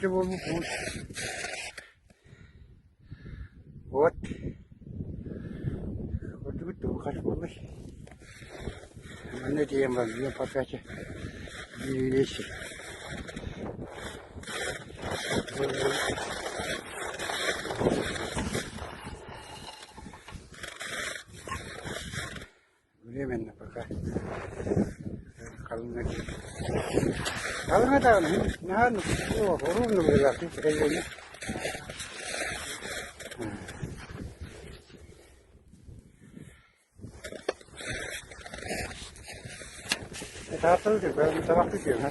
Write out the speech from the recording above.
Итиччэ буолбуппун. Вот. Курдугут тугу хас буоллай? Манна тиийэн барбыйан пока вещи. Временно пока халыҥа Халыҥа даҕаны наһаа ровно быһыылаах кэллэҥэ. Таатталы табахты күөҥ.